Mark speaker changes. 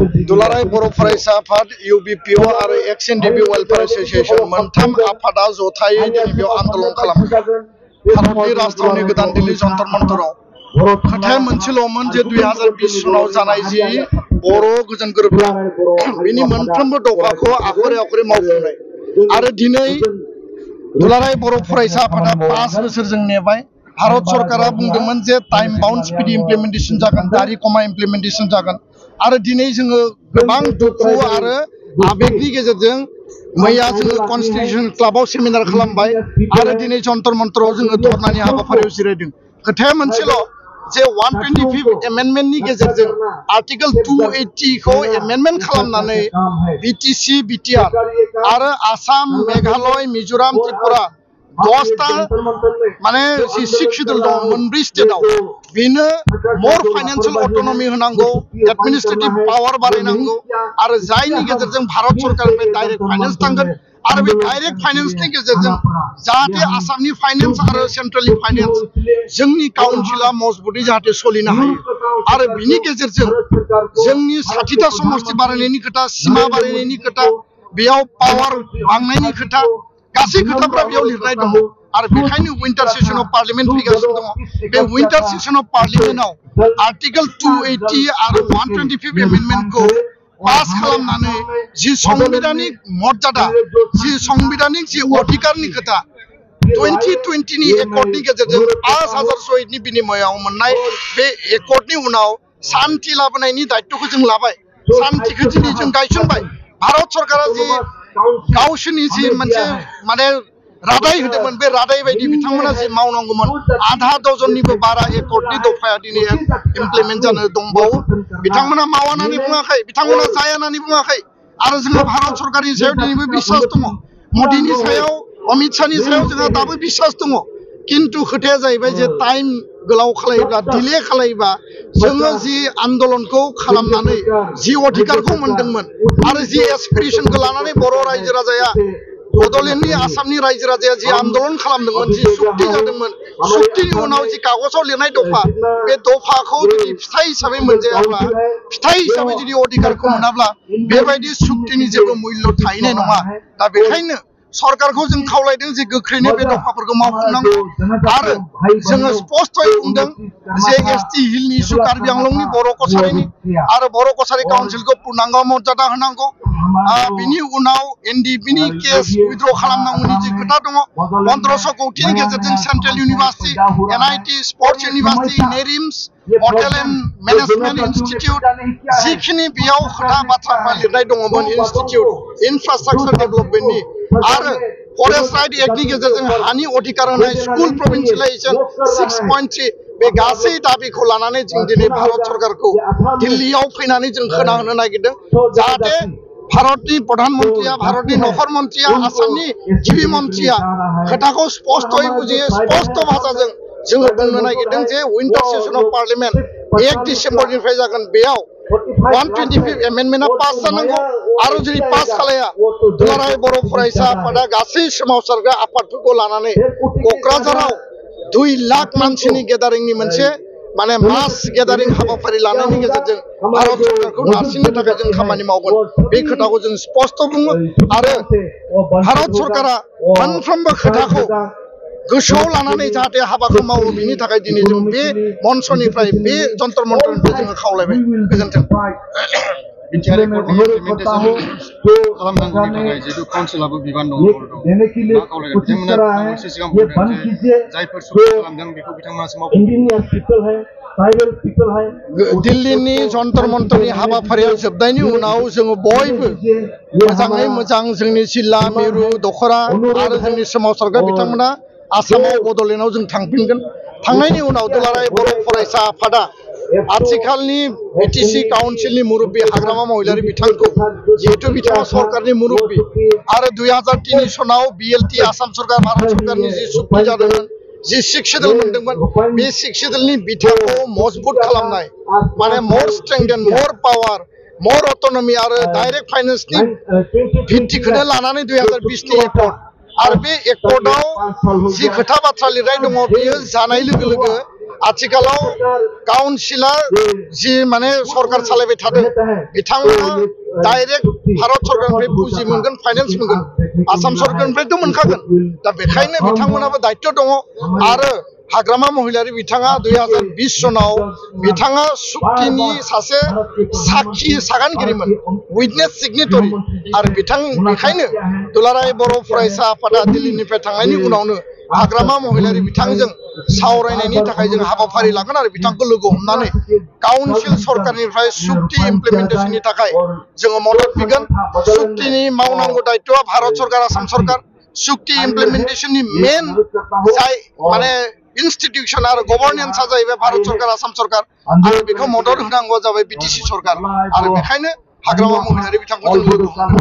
Speaker 1: दुलाराय बर' फरायसा आफाद UBPO आरो एक्स एनडिपि वेलफेयार एसोसिएशन मोनथाम आफादा जथायै दिनै बेयाव आन्दोलन खालामो। भारतनि राजधानी गोदान दिल्ली जन्तर मन्तराव खोथाया मोनसेल'मोन जे 2020 सनाव जानाय जि बर' गोजोन गोरोबथा बिनि मोनफ्रोमबो दफाखौ आखरे आखरे मावफुंनाय आरो दिनै दुलाराय बर' फरायसा आफादा 5 बोसोर जों नेबाय। भारत सरकारा बुंदोंमोन जे टाइम बाउन्ड स्पिड इमप्लिमेन्टेसन जागोन, दारि कमा इमप्लिमेन्टेसन जागोन आरो दिनै जोङो गोबां दुखु आरो आबेगनि गेजेरजों मैया जोङो कन्स्टिटिउसन क्लाबाव सेमिनार खालामबाय आरो दिनै जन्तर मन्तराव जोङो धरनानि हाबाफारियाव जिरायदों। खोथाया मोनसेल' जे 125 एमेन्डमेन्टनि गेजेरजों आर्टिकल 280 खौ एमेन्डमेन्ट खालामनानै BTC BTR आरो आसाम मेघालय मिजोराम त्रिपुरा 10टा माने शिक्षित दं मोनब्रै स्टेटआव बेनो मोर फाइनेन्शियल अटोनमी होनांगौ, एडमिनिस्ट्रेटिव पावर बारायनांगौ आरो जायनि गेजेरजों भारत सरकारनिफ्राय डाइरेक्ट फाइनेन्स थांगोन आरो बे डाइरेक्ट फाइनेन्सनि गेजेरजों जाहाथे आसामनि फाइनेन्स आरो सेन्ट्रेलनि फाइनेन्स जोंनि काउन्सिला मजबुतै जाहाथे सोलिनो हायो आरो बिनि गेजेरजों जोंनि 60टा समष्टि बारायनायनि खोथा, सीमा बारायनायनि खोथा, बेयाव पावर बांनायनि खोथा गासै खोथाफोरा बेयाव लिरनाय दङ आरो बेखायनो विंटार सेशन अफ पार्लियामेन्ट फैगासिनो दङ। बे विंटार सेशन अफ पार्लियामेन्टआव आर्टिकल 280 आरो 125 एमेन्डमेन्टखौ पास खालामनानै जि संबिधानिक मर्यादा, जि संबिधानिक जि अधिकारनि खोथा 2020 नि एकर्डनि गेजेरजों 5000 शहीदनि बिनिमयाव मोननाय बे एकर्डनि उनाव शान्ति लाबोनायनि दायित्वखौ जों लाबाय। शान्तिखौ दिनै जों गायसनबाय। भारत सरकारा जि गावसोरनि जि मोनसे माने रादाय होदोंमोन बे रादाय बायदि बिथांमोना जि मावनांगौमोन आधा डजननिबो बारा एकर्डनि दफाया दिनै इमप्लिमेन्ट जानो दंबावो। बिथांमोना मावा होननानै बुङाखै, बिथांमोना जाया होननानै बुङाखै आरो जोंहा भारत सरकारनि सायाव दिनैबो बिश्वास दङ, मदिनि सायाव, अमित शाहनि सायाव जोंहा दाबो बिश्वास दङ। किन्तु खोथाया जाहैबाय जे टाइम गोलाव खालायोब्ला, डिले खालायोब्ला जोङो जि आन्दोलनखौ खालामनानै जि अधिकारखौ मोनदोंमोन आरो जि एसपिरेसनखौ लानानै बर' रायजो राजाया बड'लेण्डनि आसामनि रायजो राजाया जि आन्दोलन खालामदोंमोन, जि सुक्ति जादोंमोन, सुक्तिनि उनाव जि कागजाव लिरनाय दफा, बे दफाखौ जुदि फिथाइ हिसाबै मोनजायाब्ला, फिथाइ हिसाबै जुदि अधिकारखौ मोनाब्ला बेबायदि सुक्तिनि जेबो मुल्य थाहैनाय नङा। दा बेखायनो सरकारखौ जों खावलायदों जे गोख्रैनो बे दफाफोरखौ मावफुंनांगौ आरो जोङो स्पष्टयै बुंदों जे ST हिलनि इस्यु, कार्बि आंलंनि बर' कछारिनि आरो बर' कछारि काउन्सिलखौ पुर्णांग मर्यादा होनांगौ। बिनि उनाव NDP नि केस उइथड्र खालामनांगौनि जि खोथा दङ। 1500 कौटिनि गेजेरजों central university, NIT, sports university, NERIMS, hotel and management institute जिखिनि बेयाव खोथा बाथ्राफोरा लिरनाय दङमोन, इन्स्टिटिउट इनफ्रास्ट्राक्चार डेभेलपमेन्टनि आरो फरेस्ट राइट एक्टनि गेजेरजों हानि अधिकार होनाय, स्कुल प्रभिन्सियेलाइजेसन 6.3 बे गासै दाबिखौ लानानै जों दिनै भारत सरकारखौ दिल्लीयाव फैनानै जों खोनाहोनो नागिरदों जाहाथे भारतनि प्रधानमन्त्रिया, भारतनि नखर मन्त्रिया, आसामनि गिबि मन्त्रिया खोथाखौ स्पष्टयै बुजियो। स्पष्ट भाषाजों जोङो बुंनो नागिरदों जे विंटार सेशन अफ पार्लियामेन्ट 1 डिसेम्बरनिफ्राय जागोन, बेयाव 125 एमेन्डमेन्टआ पास जानांगौ आरो जुदि पास खालाया दुलाराय बर' फरायसा आफादा गासै सोमावसारग्रा आफादफोरखौ लानानै क'क्राझाराव 2 लाख मानसिनि गेदारिंनि मोनसे माने मास गेदारिं हाबाफारि लानायनि गेजेरजों भारत सरकारखौ नारसिननो थाखाय जों खामानि मावगोन। बे खोथाखौ जों स्पष्ट बुङो आरो भारत सरकारा मोनफ्रोमबो खोथाखौ गोसोआव लानानै जाहाथे हाबाखौ मावो बिनि थाखाय दिनै जों बे मन्चनिफ्राय, बे जन्तर मन्तरनिफ्राय जोङो खावलायबाय। गोजोन्थों।
Speaker 2: खालामनांगौनि थाखाय जिहेतु काउन्सिलाबो बिबान दङ, मा खावलायगोन बिथांमोना एसे सिगां बुंदों जे जायफोर सुबिदा खालामदों बेखौ बिथांमोनासो मावफुंगोन।
Speaker 1: दिल्लीनि जन्तर मन्तरनि हाबाफारिया जोबनायनि उनाव जोङो बयबो मोजाङै मोजां जोंनि जिल्ला, मिरु, दखरा आरो जोंनि सोमावसारग्रा बिथांमोना आसामाव, बड'लेण्डआव जों थांफिनगोन। थांनायनि उनाव दुलाराय बर' फरायसा आफादा आथिखालनि BTC काउन्सिलनि मुरब्बी हाग्रामा महिलारि बिथांखौ, जिहेतु बिथाङा सरकारनि मुरब्बी आरो 2003 सनाव BLT आसाम सरकार, भारत सरकारनि जि सुक्ति जादोंमोन, जि 6 सेडुल मोनदोंमोन, बे 6 सेडुलनि बिथाखौ मजबुत खालामनाय, माने मोर स्ट्रेंथेन, मोर पावार, मोर अटोनमी आरो डाइरेक्ट फाइनेन्सनि भित्तिखौनो लानानै 2020 नि एकर्ड आरो बे एकर्डआव जि खोथा बाथ्रा लिरनाय दङ बेयो जानाय लोगो लोगो आथिखालाव काउन्सिलर जि माने सरकार सालायबाय थादों बिथांमोना डाइरेक्ट भारत सरकारनिफ्राय पुंजी मोनगोन फाइनेन्स मोनगोन आसाम सरकारनिफ्रायथ' मोनखागोन दा बेखायनो बिथांमोनाबो दायित्व दङ आरो हाग्रामा महिलारि बिथाङा 2020 सनाव बिथाङा सुक्तिनि सासे साखि सागानगिरिमोन उइटनेस सिगनेटरि आरो बेखायनो दुलाराय बर' फरायसा आफादा दिल्लीनिफ्राय थांनायनि उनावनो हाग्रामा महिलारि बिथांजों सावरायनायनि थाखाय जों हाबाफारि लागोन आरो बिथांखौ लोगो हमनानै काउन्सिल सरकारनिफ्राय सुक्ति इमप्लिमेन्टेसननि थाखाय जोङो मदद बिगोन सुक्तिनि मावनांगौ दायित्वआ भारत सरकार आसाम सरकार सुक्ति इमप्लिमेन्टेसननि मेन जाय माने इन्स्टिट्यूशन आरो गभर्नेन्सआ जाहैबाय भारत सरकार आसाम सरकार आरो बेखौ मदद होनांगौआ जाबाय बिटिसि सरकार आरो बेखायनो हाग्रामा महिलारि बिथांखौ जों लोगो हमो।